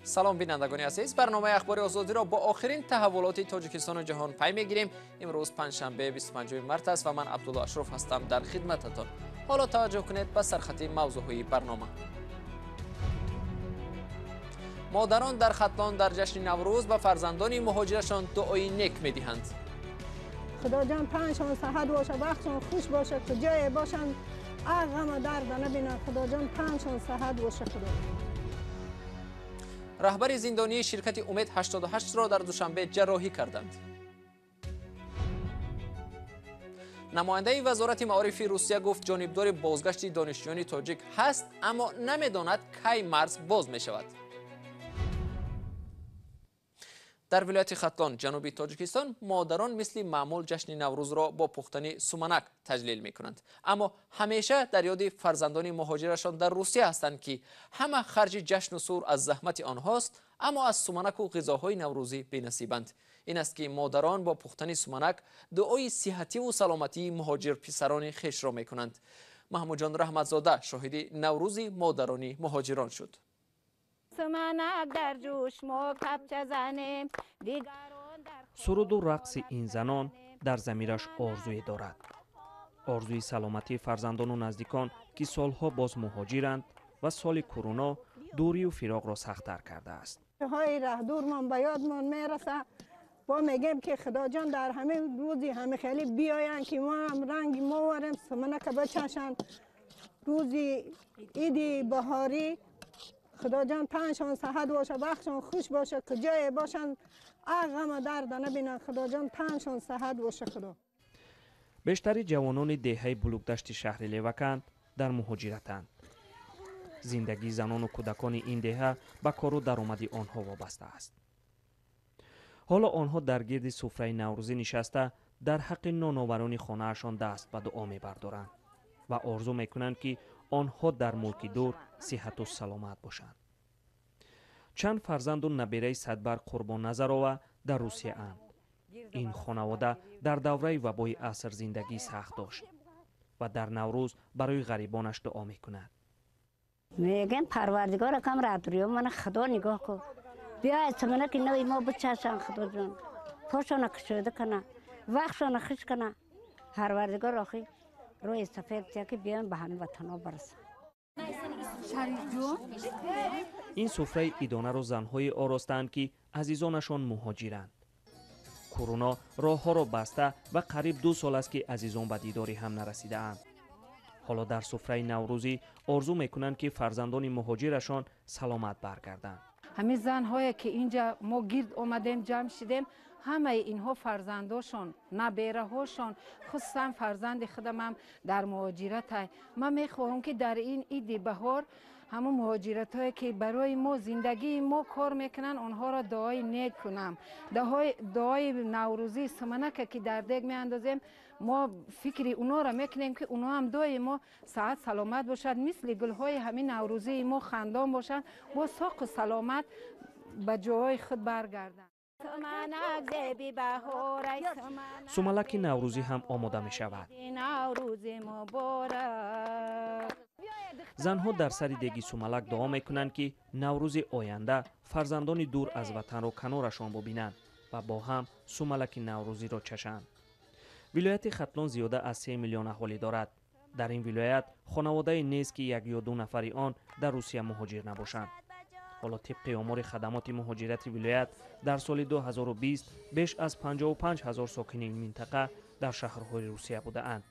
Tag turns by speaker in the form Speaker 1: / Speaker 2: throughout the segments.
Speaker 1: Салом бинандагони азиз, барномаи Ахбори Озодиро бо охирин таҳаввулоти Тоҷикистону ҷаҳон пай мегирем. Имрӯз панҷшанбе 25 март аст ва ман Абдулло Ашроф ҳастам дар хидмататон. Ҳоло таваҷҷӯҳ кунед ба сархати мавзӯъҳои барнома. Модарон дар Хатлон дар ҷашни Наврӯз ба фарзандони муҳоҷирашон дуои нек медиҳанд.
Speaker 2: Худоҷон панҷшон саҳат боша, вақтшон хуш боша, куҷое бошанд, ғаму дарда набинанд. Худоҷон панҷшон саҳат боша, Худо.
Speaker 1: Раҳбари зиндонии ширкати Умед 88-ро дар Душанбе ҷарроҳӣ карданд. Намояндаи Вазорати маорифи Русия гуфт ҷонибдори бозгашти донишҷӯёни тоҷик ҳаст, аммо намедонад кай марз боз мешавад. Дар вилояти Хатлон, ҷануби Тоҷикистон, модарон мисли маъмул ҷашни Наврӯзро бо пухтани суманак таҷлил мекунанд. Аммо ҳамеша дар ёди фарзандони муҳоҷирашон дар Русия ҳастанд, ки ҳама харҷи ҷашну сур аз заҳмати онҳост, аммо аз суманаку ғизоҳои наврӯзӣ бенасибанд. Ин аст ки модарон бо пухтани суманак дуои сиҳативу саломатии муҳоҷирписарони хешро мекунанд. Маҳмудҷон Раҳматзода шоҳиди Наврӯзи модарони муҳоҷирон шуд.
Speaker 3: Суруду рақси ин занон дар замираш орзуе дорад. Орзуи саломатии фарзандону наздикон, ки солҳо боз муҳоҷиранд ва соли куруно дурию фироқро сахттар кардааст.
Speaker 2: Ҳои раҳдурмон ба ёдмон мераса. Бо мегем ки Худоҷон дар ҳамин рӯзи ҳами хеле биёянд, ки мо ҳам ранги мо варем, суманака бачашанд. Рӯзи иди баҳорӣ Худоҷон панҷшон саҳат боша, вақтшон хуш боша, куҷое бошанд, ғаму дарда набинанд. Худоҷон панҷшон саҳат боша, Худо.
Speaker 3: Бештари ҷавонони деҳаи Булукдашти шаҳри Леваканд дар муҳоҷиратанд. Зиндагии занону кӯдакони ин деҳа ба кору даромади онҳо вобаста аст. Ҳоло онҳо дар гирди суфраи наврӯзӣ нишаста дар ҳаққи ноноварони хонаашон даст ба дуо мебардоранд ва орзу мекунанд, ки онҳо дар мулки дур сиҳату саломат бошанд. Чанд фарзанду набераи Садбар Қурбонназарова дар Русияанд. Ин хонавода дар давраи вабои аср зиндагии сахт дошт ва дар Наврӯз барои ғарибонаш дуо мекунад.
Speaker 4: Мегӯем Парвардигор акам раҳдуриё мана Худо нигоҳ кун, биёяд суманаки нави мо бичашанд, Худоҷон пошона кушода кана, вақтшона хуш кана. Парвардигор охи рӯи сафед тия, ки биёем ба ҳамин ватанҳо барасанд.
Speaker 3: Ин суфраи идонаро занҳое оростаанд, ки азизонашон муҳоҷиранд. Куруно роҳҳоро баста ва қариб 2 сол аст, ки азизон ба дидори ҳам нарасидаанд. Ҳоло дар суфраи наврӯзӣ орзу мекунанд, ки фарзандони муҳоҷирашон саломат баргарданд.
Speaker 5: Ҳамин занҳое ки инҷа мо гирд омадем, ҷамъ шидем, ҳамаи инҳо фарзандошон, набераҳошон, хусусан фарзанди худамам дар муҳоҷиратай. Ман мехоҳам, ки дар ин иди баҳор ҳамон муҳоҷиратҳое ки барои мо зиндагии мо кор мекунанд, онҳоро дуои нек кунам. Дуои наврӯзӣ суманака ки дар дег меандозем, мо фикри онҳоро мекунем, ки онҳо ҳам дуои мо саҳат саломат бошад, мисли гулҳои ҳамин наврӯзии мо хандон бошанд, бо соқу саломат ба ҷойҳои худ баргарданд.
Speaker 3: Сумалаки наврӯзӣ ҳам омода мешавад. Занҳо дар сари деги сумалак дуо мекунанд, ки наврӯзи оянда фарзандони дур аз ватанро канорашон бубинанд ва бо ҳам сумалаки наврӯзиро чашанд. Вилояти Хатлон зиёда аз 3 миллион аҳолӣ дорад. Дар ин вилоят хонаводае нест, ки як ё 2 нафари он дар Русия муҳоҷир набошанд. Ҳоло тибқи омори хадамоти муҳоҷирати вилоят дар соли 2020 беш аз 55 ҳазор сокини ин минтақа дар шаҳрҳои Русия будаанд.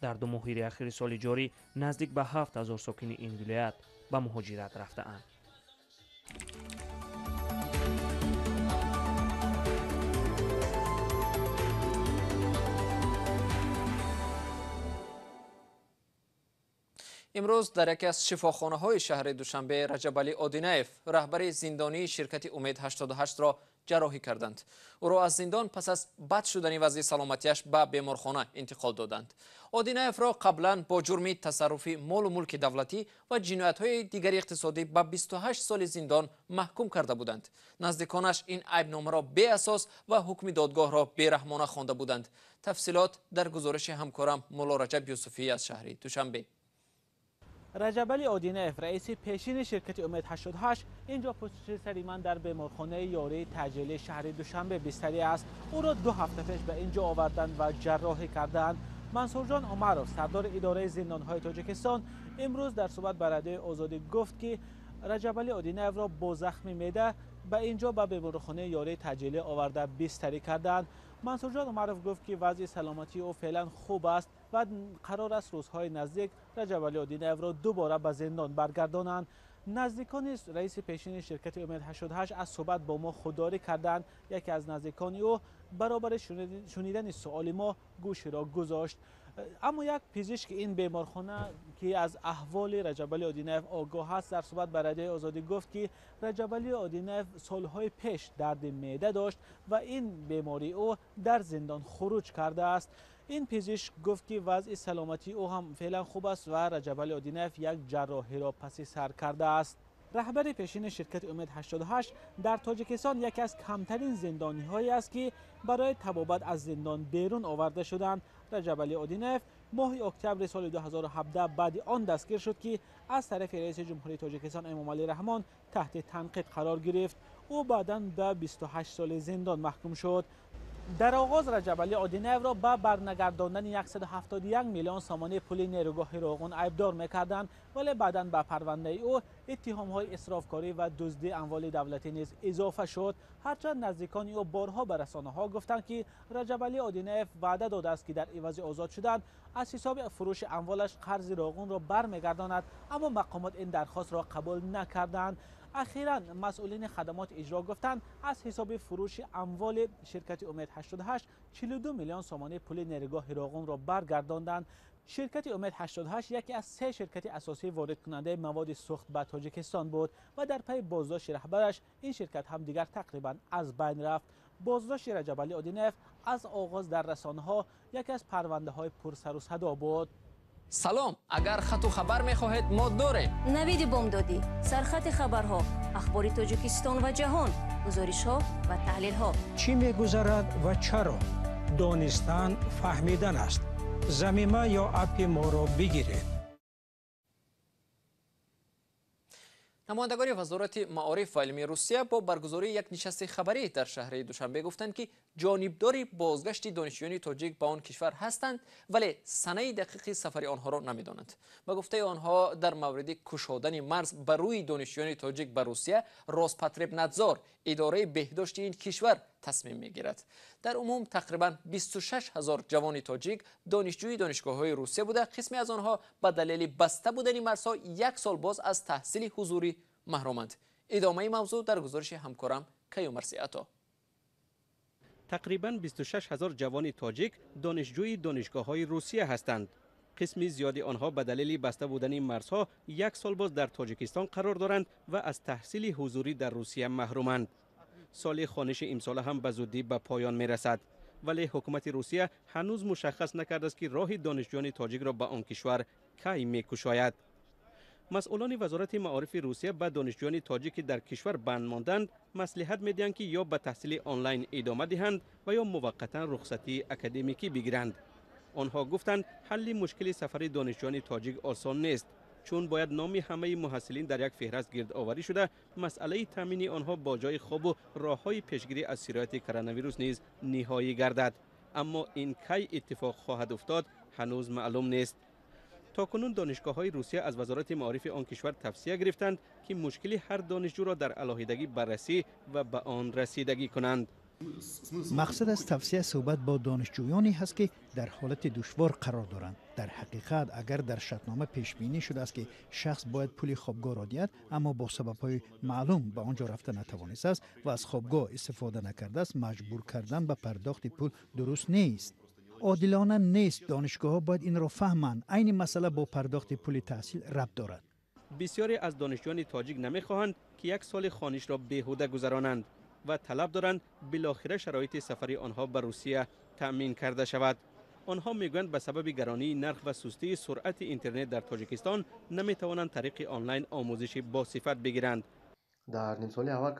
Speaker 3: Дар 2 моҳи ахири соли ҷорӣ наздик ба 7 ҳазор сокини ин вилоят ба муҳоҷират рафтаанд.
Speaker 1: Имрӯз дар яке аз шифохонаҳои шаҳри Душанбе Раҷабалӣ Одинаев, раҳбари зиндонии ширкати Умед 88-ро ҷарроҳӣ карданд. Ӯро аз зиндон пас аз бад шудани вазъи саломатиаш ба беморхона интиқол доданд. Одинаевро қаблан бо ҷурми тасарруфи молу мулки давлатӣ ва ҷиноятҳои дигари иқтисодӣ ба 28 соли зиндон маҳкум карда буданд. Наздиконаш ин айбномаро беасос ва ҳукми додгоҳро бераҳмона хонда буданд. Тафсилот дар гузориши ҳамкорам Мулло Раҷаб Юсуфӣ аз шаҳри Душанбе.
Speaker 6: Раҷабалӣ Одинаев, раиси пешини ширкати Умед 88, инҷо пушти сари ман дар беморхонаи ёрии таъҷилии шаҳри Душанбе бистарӣ аст. Ӯро 2 ҳафта пеш ба инҷо оварданд ва ҷарроҳӣ карданд. Мансурҷон Умаров, сардори идораи зиндонҳои Тоҷикистон, имрӯз дар суҳбат ба Радиои Озодӣ гуфт, ки Раҷабалӣ Одинаевро бо захми меъда ба инҷо ба беморхонаи ёрии таъҷилӣ оварда бистарӣ карданд. Мансурҷон Умаров гуфт, ки вазъи саломатии ӯ феълан хуб аст ва қарор аст рӯзҳои наздик Раҷабалӣ Одинаевро дубора ба зиндон баргардонанд. Наздикони раиси пешини ширкати Умед 88 аз суҳбат бо мо худдорӣ карданд. Яке аз наздикони ӯ баробари шунидани суоли мо гӯширо гузошт. Аммо як пизишки ин беморхона, ки аз аҳволи Раҷабалӣ Одинаев огоҳ аст, дар суҳбат ба Радиои Озодӣ гуфт, ки Раҷабалӣ Одинаев солҳои пеш дарди меъда дошт ва ин бемории ӯ дар зиндон хуруҷ кардааст. Ин пизишк гуфт, ки вазъи саломатии ӯ ҳам феълан хуб аст ва Раҷабалӣ Одинаев як ҷарроҳиро паси сар кардааст. Раҳбари пешини ширкати Умед 88 дар Тоҷикистон яке аз камтарин зиндониҳое аст, ки барои табобат аз зиндон берун оварда шуданд. Раҷабалӣ Одинаев моҳи октябри соли 2017 баъди он дастгир шуд, ки аз тарафи раиси ҷумҳурии Тоҷикистон Эмомалӣ Раҳмон таҳти танқид қарор гирифт. Ӯ баъдан ба 28 соли зиндон маҳкум шуд. Дар оғоз Раҷабалӣ Одинаевро ба барнагардондани 171 миллион сомонии пули нерӯгоҳи Роғун айбдор мекарданд, вале баъдан ба парвандаи ӯ иттиҳомҳои исрофкорӣ ва дуздии амволи давлатӣ низ изофа шуд. Ҳарчанд наздикони ӯ борҳо ба расонаҳо гуфтанд, ки Раҷабалӣ Одинаев ваъда додааст, ки дар ивази озод шудан аз ҳисоби фурӯши амволаш қарзи Роғунро бармегардонад, аммо мақомот ин дархостро қабул накарданд. Ахиран масъулини хадамоти иҷро гуфтанд, аз ҳисоби фурӯши амволи ширкати Умед 88 42 миллион сомонии пули нерӯгоҳи Роғунро баргардонданд. Ширкати Умед 88 яке аз 3 ширкати асосии воридкунандаи маводи сӯхт ба Тоҷикистон буд ва дар пайи боздошти раҳбараш ин ширкат ҳам дигар тақрибан аз байн рафт. Боздошти Раҷабалӣ Одинаев аз оғоз дар расонаҳо яке аз парвандаҳои пурсару садо буд.
Speaker 1: Салом, агар хату хабар мехоҳед, мо дорем.
Speaker 7: Навиди бомдодӣ, сархати хабарҳо, ахбори Тоҷикистон ва ҷаҳон, гузоришҳо ва таҳлилҳо.
Speaker 8: Чӣ мегузарад ва чаро? Донистан фаҳмидан аст. Замима ё аппи моро бигиред.
Speaker 1: Намояндагони Вазорати маориф ва илми Русия бо баргузории як нишасти хабарӣ дар шаҳри Душанбе гуфтанд, ки ҷонибдори бозгашти донишҷӯёни тоҷик ба он кишвар ҳастанд, вале санаи дақиқи сафари онҳоро намедонанд. Ба гуфтаи онҳо, дар мавриди кушодани марз ба рӯи донишҷӯёни тоҷик ба Русия Роспотребнадзор, идораи беҳдошти ин кишвар, тасмим мегирад. Дар умум тақрибан 26 ҳазор ҷавони тоҷик донишҷӯи донишгоҳҳои Русия буда, қисме аз онҳо ба далели баста будани марзҳо як сол боз аз таҳсили ҳузурӣ маҳруманд. Идомаи мавзӯъ дар гузориши ҳамкорам Каюмарси Ато.
Speaker 9: Тақрибан 26 ҳазор ҷавони тоҷик донишҷӯи донишгоҳҳои Русия ҳастанд. Қисми зиёди онҳо ба далели баста будани марзҳо як сол боз дар Тоҷикистон қарор доранд ва аз таҳсили ҳузурӣ дар Русия маҳруманд. Соли хониши имсола ҳам ба зудӣ ба поён мерасад, вале ҳукумати Русия ҳанӯз мушаххас накардааст, ки роҳи донишҷӯёни тоҷикро ба он кишвар кай мекушояд. Масъулони Вазорати маорифи Русия ба донишҷӯёни тоҷик, ки дар кишвар банд монданд, маслиҳат медиҳанд, ки ё ба таҳсили онлайн идома диҳанд ва ё муваққатан рухсатии академикӣ бигиранд. Онҳо гуфтанд, ҳалли мушкили сафари донишҷӯёни тоҷик осон нест, чун бояд номи ҳамаи муҳассилин дар як феҳраст гирдоварӣ шуда, масъалаи таъмини онҳо бо ҷои хобу роҳҳои пешгирӣ аз сирояти коронавирус низ ниҳоӣ гардад. Аммо ин кай иттифоқ хоҳад уфтод, ҳанӯз маълум нест. То кунун донишгоҳҳои Русия аз Вазорати маорифи он кишвар тавсия гирифтанд, ки мушкили ҳар донишҷӯро дар алоҳидагӣ баррасӣ ва ба он расидагӣ кунанд.
Speaker 10: Мақсад аз тавсия суҳбат бо донишҷӯёне ҳаст, ки дар ҳолати душвор қарор доранд. Дар ҳақиқат, агар дар шартнома пешбинӣ шудааст, ки шахс бояд пули хобгоҳро диҳад, аммо бо сабабҳои маълум ба он ҷо рафта натавонистааст ва аз хобгоҳ истифода накардааст, маҷбур кардан ба пардохти пул дуруст нест. Одилона нест. Донишгоҳҳо бояд инро фаҳманд. Айни масъала бо пардохти пули таҳсил рабт дорад.
Speaker 9: Бисёре аз донишҷӯёни тоҷик намехоҳанд, ки як соли хонишро беҳуда гузаронанд ва талаб доранд билохира шароити сафари онҳо ба Русия таъмин карда шавад. Онҳо мегӯянд, ба сабаби гаронии нарх ва сустии суръати интернет дар Тоҷикистон наметавонанд тариқи онлайн омӯзиши босифат бигиранд.
Speaker 11: Дар нимсоли аввал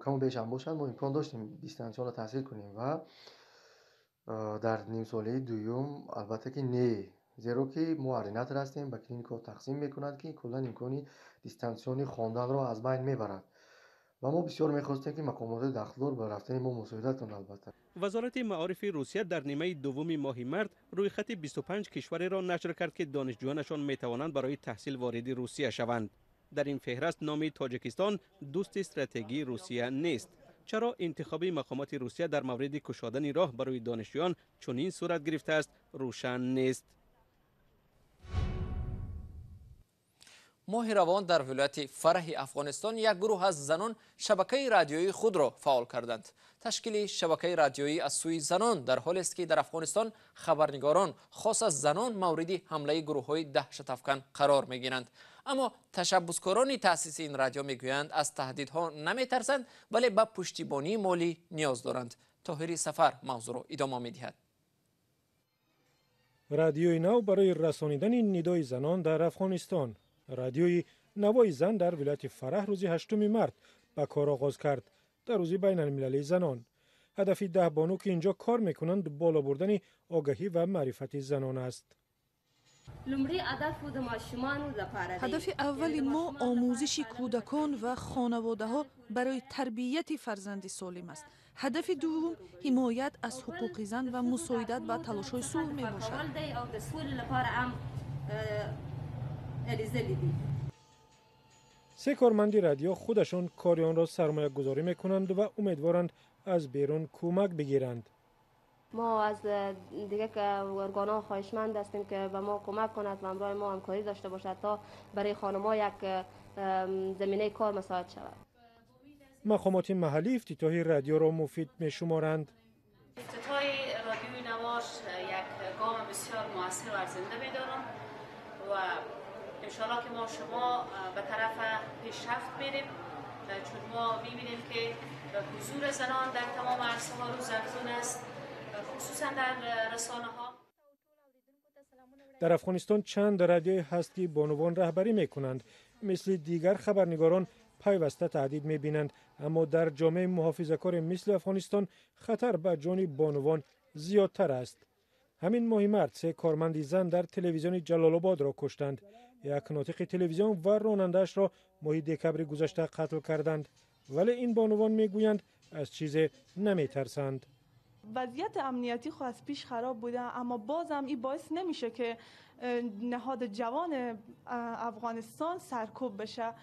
Speaker 11: каму беш ҳам бошад, мо имкон доштем дистанционно таҳсил кунем ва дар нимсолаи дуюм албатта ки не, Зеро ки мо ординатор ҳастем, ба клиникаҳо тақсим мекунад, ки куллан имкони дистанционӣ хонданро аз байн мебарад. Ва мо бисёр мехостем, ки мақомоти дахлдор ба рафтани мо мусоидат кунанд, албатта.
Speaker 9: Вазорати маорифи Русия дар нимаи дуввуми моҳи март рӯйхати 25 кишвареро нашр кард, ки донишҷӯянашон метавонанд барои таҳсил вориди Русия шаванд. Дар ин феҳраст номи Тоҷикистон, дӯсти стратегии Русия, нест. Чаро интихоби мақомоти Русия дар мавриди кушодани роҳ барои донишҷӯён чунин сурат гирифтааст, рӯшан нест.
Speaker 1: Моҳи равон дар вилояти Фараҳи Афғонистон як гурӯҳ аз занон шабакаи радиоии худро фаъол карданд. Ташкили шабакаи радиоӣ аз сӯи занон дар ҳолест, ки дар Афғонистон хабарнигорон, хос аз занон, мавриди ҳамлаи гурӯҳҳои даҳшатафкан қарор мегиранд. Аммо ташаббускорони таъсиси ин радио мегӯянд, аз таҳдидҳо наметарсанд, вале ба пуштибонии молӣ ниёз доранд. Тоҳири Сафар мавзӯъро идома медиҳад.
Speaker 12: Радиои нав барои расонидани нидои занон дар Афғонистон. Радиои Навои зан дар вилояти Фараҳ рӯзи 8 март ба кор оғоз кард, дар рӯзи байналмилалии занон. Ҳадафи 10 бону, ки инҷо кор мекунанд, боло бурдани огаҳӣ ва маърифати занон аст.
Speaker 13: Ҳадафи аввали мо омӯзиши кӯдакон ва хонаводаҳо барои тарбияти фарзанди солим аст. Ҳадафи дуввум ҳимоят аз ҳуқуқи зан ва мусоидат ба талошҳои сулҳ мебошад.
Speaker 12: Се корманди радио худашон кори онро сармоягузорӣ мекунанд ва умедворанд аз берун кӯмак бигиранд.
Speaker 14: Мо аз дигар органҳо хоҳишманд ҳастем, ки ба мо кӯмак кунад ва ҳамроҳи мо ҳамкорӣ дошта бошад, то барои хонумҳо як заминаи кор мусоид шавад.
Speaker 12: Мақомоти маҳаллӣ ифтитоҳи радиоро муфид мешуморанд.
Speaker 15: Ифтитоҳи радиои Навош як гом бисёр муассир ва арзанда медорам ва انشاءالله که ما شما به طرف پیشرفت میریم، چون ما میبینیم که حضور زنان در تمام عرصه ها روز افزون است، خصوصا در رسانه ها.
Speaker 12: Дар Афғонистон чанд радиое ҳаст, ки бонувон раҳбарӣ мекунанд. Мисли дигар хабарнигорон пайваста таҳдид мебинанд, аммо дар ҷомеаи муҳофизакори мисли Афғонистон хатар ба ҷони бонувон зиёдтар аст. Ҳамин моҳи март се корманди зан дар телевизиони Ҷалолободро куштанд. Як нотиқи телевизион ва ронандаашро моҳи декабри гузашта қатл карданд. Вале ин бонувон мегӯянд, аз чизе наметарсанд.
Speaker 16: وضعیت امنیتی خو از پیش خراب بوده، اما بازم این باعث نمیشه که نهاد جوان افغانستان سرکوب بشه.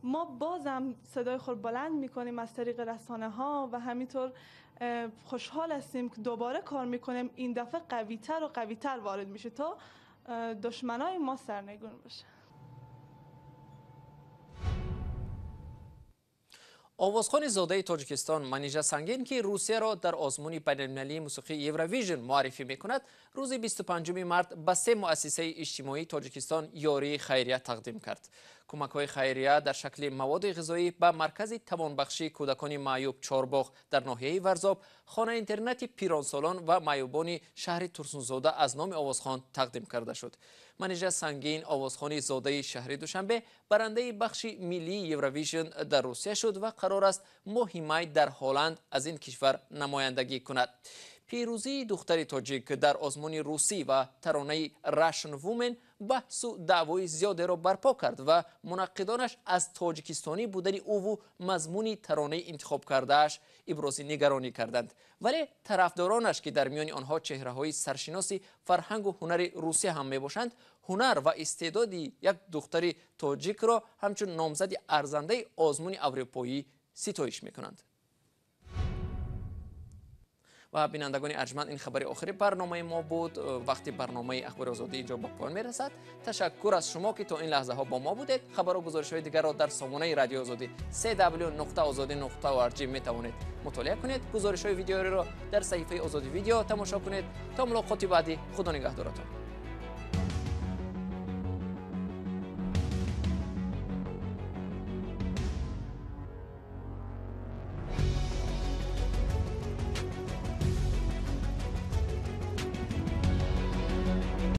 Speaker 16: ما بازم صدای خود بلند میکنیم از طریق رسانه ها و همینطور خوشحال هستیم که دوباره کار میکنیم. این دفعه قویتر و قویتر وارد میشه تا دشمنای ما سرنگون بشه.
Speaker 1: Овозхони зодаи Тоҷикистон Манижа Сангин, ки Русияро дар озмуни байналмилалии мусиқии Евровижн муаррифӣ мекунад, рӯзи 25 март ба се муассисаи иҷтимоии Тоҷикистон ёрии хайрия тақдим кард. Кӯмакҳои хайрия дар шакли маводи ғизоӣ ба маркази тавонбахшии кӯдакони маъюб Чорбоғ дар ноҳияи Варзоб, хонаи интернати пиронсолон ва маъюбони шаҳри Турсунзода аз номи овозхон тақдим карда шуд. Манижа Сангин, овозхони зодаи шаҳри Душанбе, барандаи бахши миллии Евровижн дар Русия шуд ва қарор аст моҳи май дар Ҳолланд аз ин кишвар намояндагӣ кунад. Пирӯзии духтари тоҷик дар озмуни русӣ ва таронаи Russian Woman баҳсу даъвои зиёдеро барпо кард ва мунаққидонаш аз тоҷикистонӣ будани ӯву мазмуни таронаи интихобкардааш ибрози нигаронӣ карданд. Вале тарафдоронаш, ки дар миёни онҳо чеҳраҳои саршиноси фарҳангу ҳунари Русия ҳам мебошанд, ҳунар ва истеъдоди як духтари тоҷикро ҳамчун номзади арзандаи озмуни аврупоӣ ситоиш мекунанд. Ва бинандагони арҷманд, ин хабари охири барномаи мо буд. Вақти барномаи Ахбори Озодӣ инҷо ба поён мерасад. Ташаккур аз шумо, ки то ин лаҳзаҳо бо мо будед. Хабару гузоришҳои дигарро дар сомонаи Радиои Озодӣ cw.ozodi.org метавонед мутолиа кунед. Гузоришҳои видеоиро дар саҳифаи Озодӣ Видео тамошо кунед. То мулоқоти баъдӣ, Худо нигаҳдоратон.